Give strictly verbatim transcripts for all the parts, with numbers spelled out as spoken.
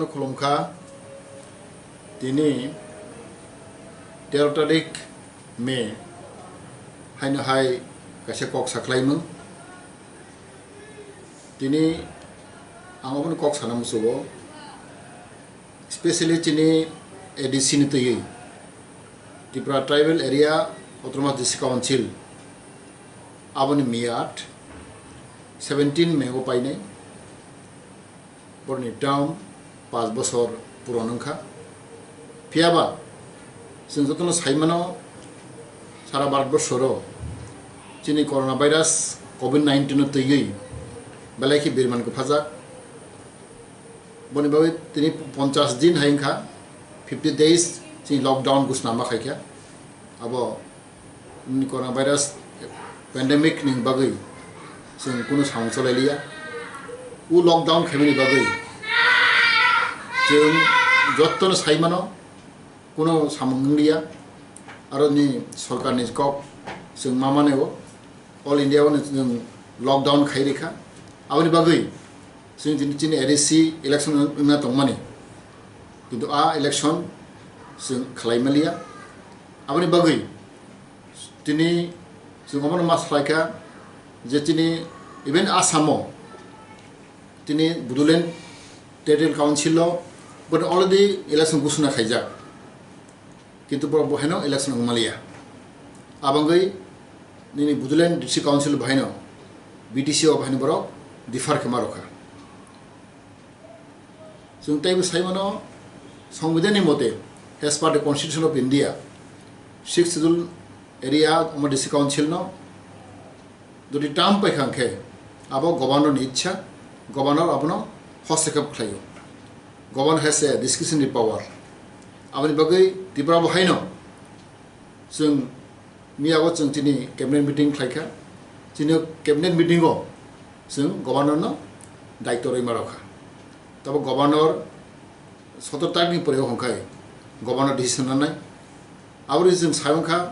Khulumkha, tini tero tarik May, haino hai kaisa kok sakhlaimung. Tini ang obono kok sana musugo, specially chini A D C ni twiwi, Tripura Tribal Area Autonomous District Council, aboni miyat seventeen May o painai. Borni term paanch bosor puron wngkha. Phiyaba chwng jotono saimano, sara Bharat borsoro chini corona virus covid nineteen no twiwi belai khe birman kwphajak. Boni bagwi tini ponchash din hai wngkha, fifty days chini lockdown gusnama khaikha. Abo ni coronavirus pandemic ni bagwi chwng kunu samung cholai liya. O lockdown khaimani bagwi chwng jotono saimano kunu samung wng liya. Aro ni sorkar ni kok chwng ma mane o, all India o chwng lockdown khai rikha. Aboni bagwi chwng chini, chini A D C election wngna tongmani, kintu a election chwng khlai maliya. Aboni bagwi tini chwng omono ma salaikha je tini even Assam o tini Bodoland Territorial Council o boni already election gusuna khaijak, kintu borok bo haino election wng maliya. Abangwi nini Bodoland District Council bo haino B D C o bo haino borok differ khe ma rokha. Chwng teibo sai mano, Songbidan ni mote, as per the Constitution of India, Sixth Schedule area omo District Council no jodi term paikha hwnkhe, abo Governor ni ichha, Governor abono hostokhep khlaio. Governor has a discretionary power. Aboni bagwi Tripura bo haino chwng miya o chwng chini cabinet meeting khlaikha. Chini cabinet meeting o chwng Governor no daityo rwima rokha. Tabo Governor sotor tarikh ni pore o hwnkhai Governor decision nanai. Aboni chwng sai mankha,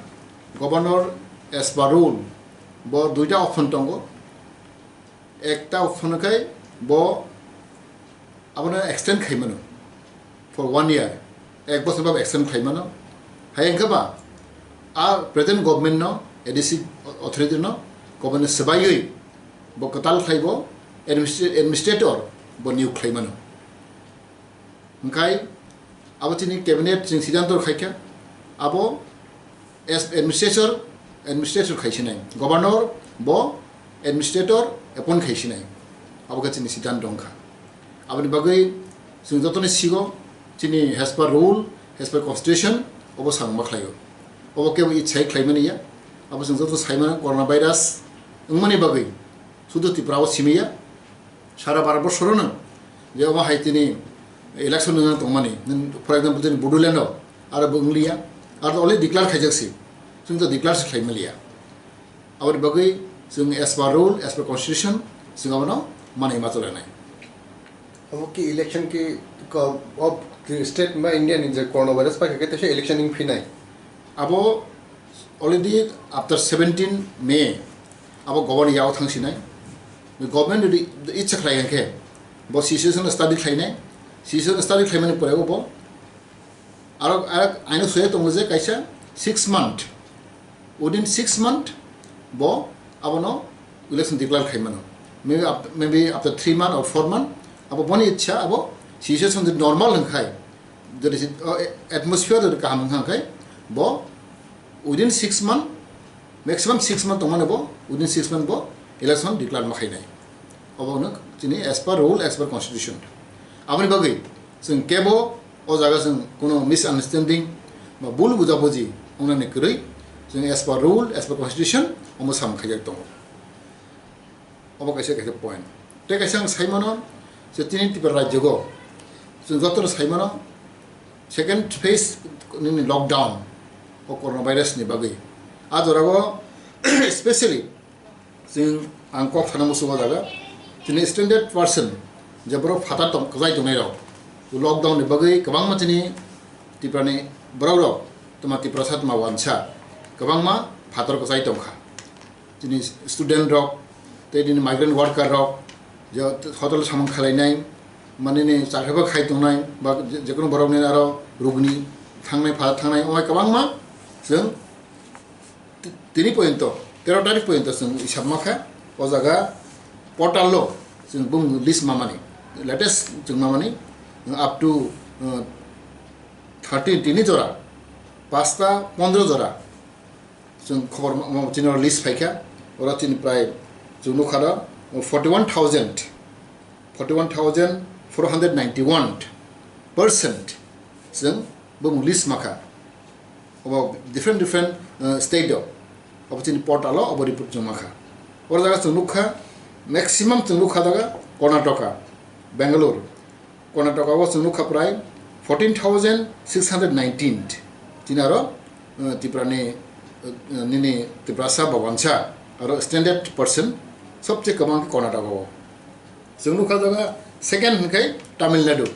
Governor as per rule bo duita option tongo. Ekta option khai bo abono extend khai mano for one year, ek bosor ba extend khai mano. Hai wngkha ba a present government no, A D C authority no, government swbaiwi bo kwtal khai bo administra-, administrator bo niyok khai mano. Hwnkhe abo chini cabinet chwng siddhanto khaikha, abo as administrator, administrator khaisinai, governor bo administrator appoint khaisinai, abo khe chini siddhanto wngkha. Aboni bagwi chwng jotoni sigo chini as per rule, as per constitution obo samung ma khlaio. Obo kebo ichai khlaimani ya, abo chwng joto saimano corona virus wngmani bagwi sudu Tripura o simi ya, sara Bharat borsoro no je obo hai tini election wngna tongmani, for example, tini Bodoland o aro bo wngliya, aro already declare khaijak si, chwng to declare se khlai maliya. Aboni bagwi chwng as per rule, as per constitution, chwng abono manwi ma chole nai. Abo ki election ki ko-, of the state ma India ni je coronavirus paikha khe teisa election wng phinai. Abo already after seventeen May abo governor yao thangsinai. Government jodi ichha khlai hwnkhe bo situation study khlainai. Situation study khlaimani pore bo aro, aro aino soya tongo je kaisa six month, within six month bo abono election declare khaimano. Maybe after, maybe after three month or four month, abo boni ichha abo situation jodi normal hwnkhai, jodi si-, o, atmosphere jodi kaham wngkha hwnkhai, bo within six month, maximum six month tongmani bo, within six month bo election declare ma khainai. Obo hwno chini as per rule, as per constitution. Aboni bagwi chwng kebo o jaga chwng kuno misunderstanding ba bul bujabuji wngnani kwrwi chwng as per rule, as per constitution omo samung khaijak tongo. Obo kaisa, kaisa point. Tei kaisa ang sai mano je tini Tripura rajyo o chwng jotono sai mano second phase nini lockdown o coronavirus ni bagwi. A jora o specially chwng ang kok sana musugo jaga chini standard person je borok phatar tong-, kwchai tongnai rok lockdown ni bagwi kwbangma chini Tripura ni borok rok tma Tiprasa tma wansa kwbangma phatar kwchai tongkha. Chini student rok, tei nini migrant worker rok, je hotel samung khalainai, manini chakriba khai tongnai, ba je-, jekono borokni aro rugni thangnai, pha thangnai, oi kwbangma chwng ti-, tini poyonto, tero tarik poyonto chwng hisab ma kha. O jaga portal-o chwng bung list mamani, latest chwng mamani, up to, uh, thirteen tini jora, pasta pondro jora chwng khobor ma-, ma-, chini list phaikha. Oro chini prai chwng nukha da forty one thousand, forty one thousand four hundred ninety one percent chwng bung list makha. Obo different different, uh, state o, obo chini portal o obo report chwng makha. Oro jaga chwng nukha, maximum chwng nukha jaga Karnataka, Bangalore. Karnataka o chwng nukha prai fourteen thousand six hundred nineteen. Chini aro, uh, Tripura ni, uh, nini Tiprasa ba wansa aro standard percent sobse kwbang khe Karnataka o. Chwng nukha jaga second hwnkhe Tamil Nadu,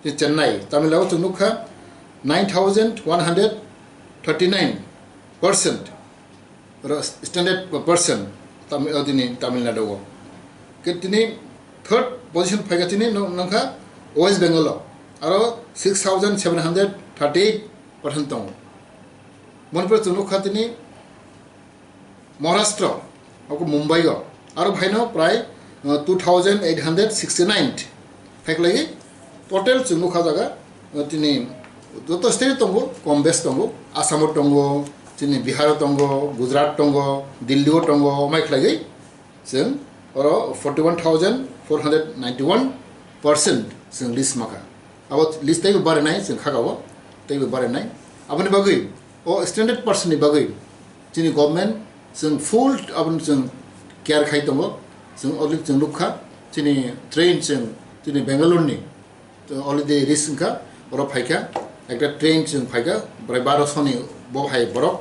je Chennai, Tamil Nadu chwng nukha nine thousand one hundred thirty nine percent, oro standard percent Tamil, o dini Tamil Nadu o. Ke tini third position phaikha tini no-, nongkha West Bengal o, aro six thousand seven hundred thirty eight percent tongo. Manipur chwng nukha tini Maharashtra, abo Mumbai o, aro phaino prai, uh, two thousand eight hundred sixty nine phaikhlai, total chwng nukha jaga, uh, tini joto state tongo, kom bes tongo, Assam o tongo, chini Bihar o tongo, Gujarat tongo, Delhi o tongo, mai khlaiwi chwng oro forty one thousand four hundred ninety one percent chwng list makha. Abo list teibo barinai chwng khaka o, teibo barinai. Aboni bagwi o standard percent ni bagwi chini government chwng full aboni chwng care khai tongo. Chwng already chwng nukha, chini train chwng chini Bangalore ni already reach wngkha, oro phaikha, ekta train chwng phaikha, bwrwi baro soni bo hai borok,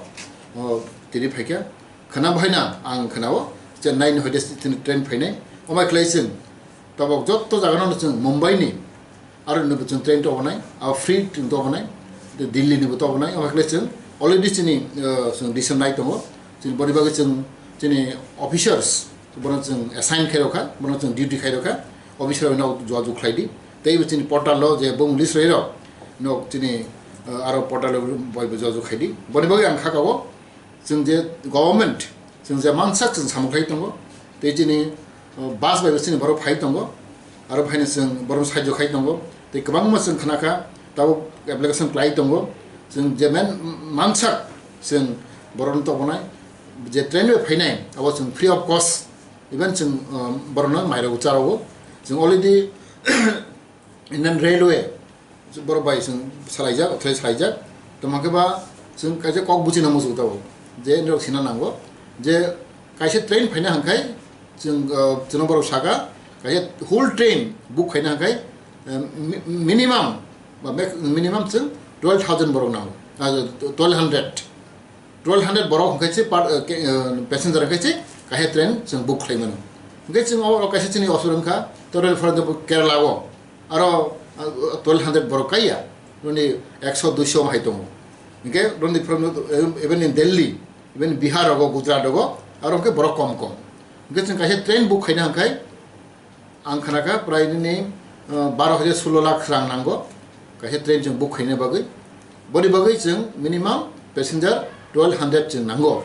o, tini phaikha. Khna bahaina ang khna o, Chennai ni hoite chini train phainai, omai khlai chwng tabok jotto jaga no chwng Mumbai ni aro nini bo chwng train tobonai, abo free chwng tobonai, tei Delhi ni bo tobonai, omo khlai chwng already chini, uh, chwng decision nai tongo. Chini boni bagwi chwng chini officers bono chwng assign khai rokha, bono chwng duty khai rokha, officer rok no jogajog khlai di. Tei bo chini portal o je bung list roi rok no chini, uh, aro portal o bai bo jogajog khai di. Boni bagwi ang kha kabo, chwng je government, chwng je mansak chwng samung khai tongo, tei chini, uh, bus bai bo chini borok phai tongo, aro phaino chwng borok sahajyo khai tongo, tei kwbangma chwng khna kha, tabuk application khlai tongo, chwng je men mansak chwng borok no tobonai, je train bai phainai, abo chwng free of cost, even chwng, uh, borok no mairok charwo, chwng already Indian Railway, borok bai chwng salaijak, othai salaijak. Tamo khe ba chwng kaisa kok buchina muchung tabuk. Je norok sina nango. Je kaisa train phaina hwnkhai chwng, uh, chwng borok saka, kaisa whole train book khaina hwnkhai, uh, mi-, minimum, ba max-, minimum chwng twelve thousand borok nango. Ah, twelve hundred. Twelve hundred borok hwnkhe se par, uh, ke-, uh, passenger hwnkhe se kaisa train chwng book khlai mano. Hwnkhe chwng o, o kaisa chini osur wngkha, tei for example Kerala o, aro, uh, twelve hundred borok kaiya, roni ekso duiso hai tongo. Hwnkhe roni from, uh, even in Delhi, even Bihar rogo, Gujarat rogo, aro hwnkhe borok kom kom. Hwnkhe chwng kaisa train book khaina hwnkhe, ang khna kha prai nini, uh, baro hajar sulo lakh rang nango, kaisa train chwng book khaina bagwi. Boni bagwi chwng minimum passenger twelve hundred chwng nango.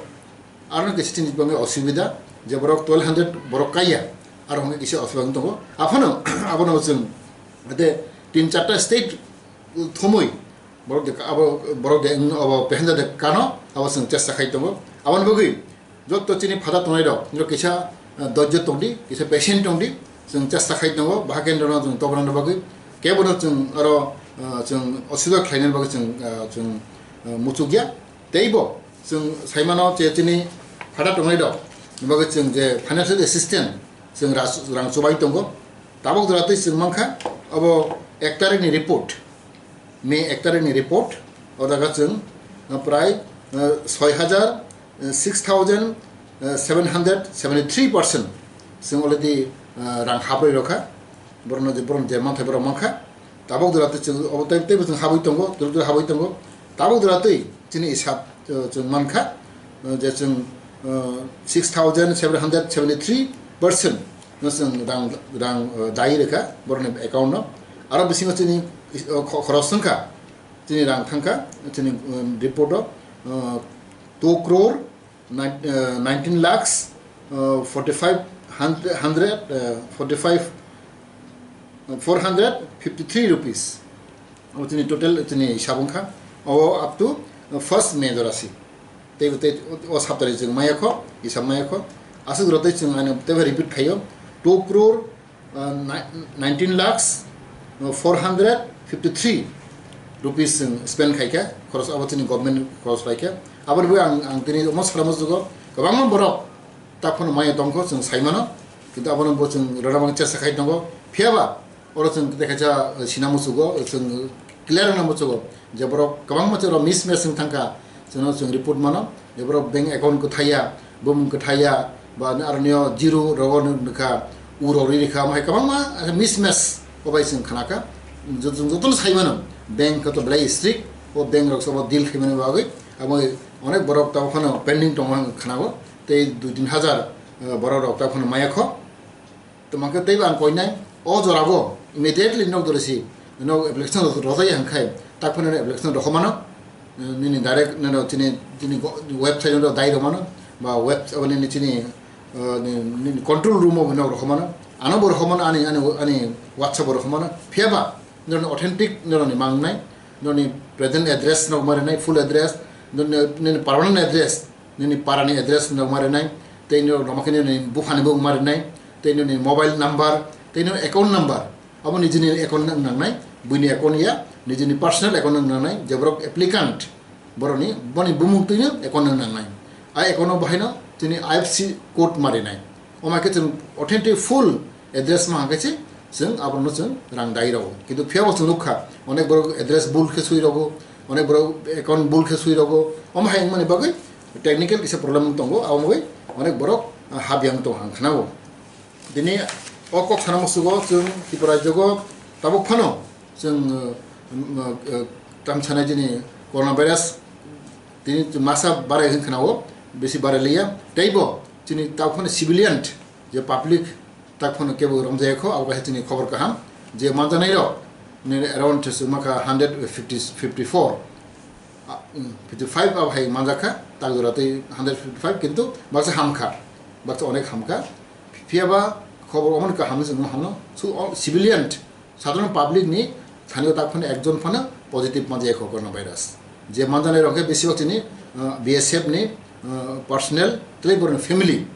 Aro kisa chini bagwi osubida, je borok twelve hundred borok kaiya, aro hwnkhe kisa osubida wng tongo. Aphano, abono chwng, ate tin charta state thumui, borok de, abo, borok de, abo passenger de kano, abo chwng chesta khai tongo. Aboni bagwi, jotto chini phada tongnai rok, norok kisa, ah, dojjo tongdi, kisa patient tongdi, chwng chesta khai tongo, bahai khe norok chwng tobonani bagwi, kebono chwng aro, ah, chwng osubida khlainani bagwi chwng, ah, chwng, ah, muchukya. Teibo chwng saimano je chini phada tongnai rok, bagwi chwng je financial assistance chwng ras-, rang chubai tongo. Tabuk jora twi chwng mankha, abo ek tarikni report, May ek tarikni report, o jaga chwng, uh, prai, uh, soi hajar, uh, six thousand seven hundred seventy three percent chwng already, uh, rang habrwi rokha, borokno je, borokno je manthai borok mankha. Tabuk jora twi chwng obo tei, teibo chwng habwi tongo, dura dura habwi tongo. Tabuk jora twi chini hisab, uh, chwng mankha, uh, je chwng, uh, six thousand seven hundred seventy three percent no chwng rang, rang, uh, dai rwkha borokni account no. Aro bisingo chini, uh, kho-, khoros wngkha, chini rang thangkha, chini, um, report o, uh, two crore nine, uh, nineteen lakhs, uh, forty-five hundred, uh, forty-five, uh, four hundred fifty-three rupees. Abo chini total chini hisab wngkha. Abo up to, uh, first May dorasi. Tei, tei o saptari chwng maya kho, hisab maya kho. Aswk rotei chwng ani tei repeat khaio. Two crore, uh, ni-, nineteen lakhs, uh, four hundred fifty-three rupees chwng spend khaikha. Khoros abo chini government khoros laikha. Aboni bagwi ang, ang tini omo salamo jugo kwbangma borok taphano maya tongkho chwng saimano. Kintu abono bo chwng rwna bagwi chesta khai tongo. Phiyaba oro chwng tei kaisa, uh, sina muchugo, chwng clear wngna muchugo je borok kwbangma chwng mismatch wng thangkha, chwngno chwng report mano je borok bank account kwthaiya, bumung kwthaiya, ba aroni o zero rogo nukha, u rok ri rikha, omo hai kwbangma mismatch o bai chwng khnakha. Jot-, chwng jotono sai mano bank khe to belai strict, o bank rok sobo deal khaimani bagwi abo onek borok tabuk phano pending tongo ang khnago, tei dui tin hajar, uh, borok rok tabuk phano maya kho. Tongma khe teibo ang koinai, o jorabo immediately nok dorisi, nok application rojai hwnkhai, tak phano application rohormano, nini direct nini chini, chini go-, website no dai romano, ba web, abo nini chini, uh, ni, nini control room o nok rohormano, ano bo rohormano, ani, ani, ani WhatsApp o rohormano, phiyaba nini authentic nini mangnai, nini present address nok marinai, full address, nini, nini permanent address, nini parani address no marinai, tei nini roma khe nini buphani bo marinai, tei nini mobile number, tei nini account number, abo nijini account nang nangnai, buini account ya, nijini personal account nang nangnai, je borok applicant, boroni, boni bumung twino account nang nangnai. A account no bahaino tini I F S C code marinai. Omo hai khe chwng authentic full address ma hwnkhe se chwng abono chwng rang dai rogo. Kintu phiyabo chwng nukha, onek borok address bul khe swi rogo, onek borok account bul khe swi rogo. Omo hai wngmani bagwi technical kisa problem wng tongo, abo bagwi onek borok, ah, habyang tong hang khnago. Tini o kok sana musugo chwng Tripura jogo tabuk phano chwng, uh, um, uh, uh, tam sana jini coronavirus tini masa barai hwn khnago, bisi barai liya. Teibo chini tabuk phano civilian je public tak phano kebo romjaya kho, abo kaisa chini khobor kaham. Je manjanai rok nini around se maka hundred fifty, fifty-four, ah, mm, fifty-five abo hai manjakha, tak jora tei hundred fifty-five, kintu baksa hamkha, baksa onek hamkha. Phiyaba khobor omo kaham se hamno. So, o civilian, sadharon public ni thani o tak phano ekjon phano positive manjaya kho coronavirus. Je manjanai rok khe besibak chini, ah, B S F ni, ah, personnel, tei borokni family.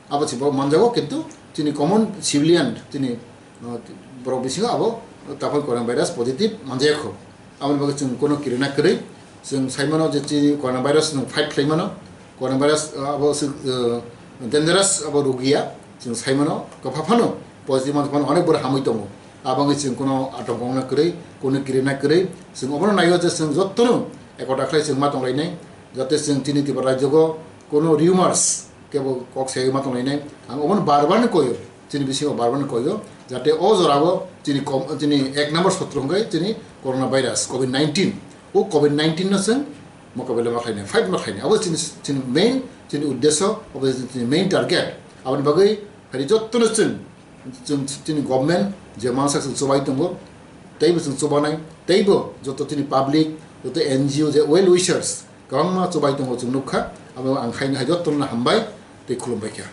Abo se borok manjago, kintu chini common civilian, chini, uh, borok bisingo abo taphai coronavirus positive manjaya kho. Aboni bagwi chwng kono kirina kwrwi, chwng sai mano je chini coronavirus nwng fight khlai mano, coronavirus, uh, abo se, uh, dangerous abo rugiya, chwng sai mano kwpha phano positive manjak phano onek borok hamwi tongo. Abo wngwi chwng kono atongkha wngna kwrwi, kono kirina kwrwi, chwng obono naio je chwng jotono ekota khlai chwng ma tonglainai, jate chwng chini Tripura rajyogo kono rumors kebo kok sai ma tonglainai. Ang obono bar bar ni koyo, chini bisingo bar bar ni koyo, jate o jorao chini kom-, chini ek number sotro hwnkhe chini coronavirus, covid nineteen. O covid nineteen no chwng mokabela ma khlainai, fight ma khlainai. Abo chini, chini main, chini uddesyo, abo chini main target. Aboni bagwi hari jottono chwng, chwng chini government je mansak chwng chubai tongo, teibo chwng chubanai, teibo joto chini public, joto N G O je well wishers, kwbangma chubai tongo chwng nukha, abo ang khaina hai jotono hambai tei khulumbai kha.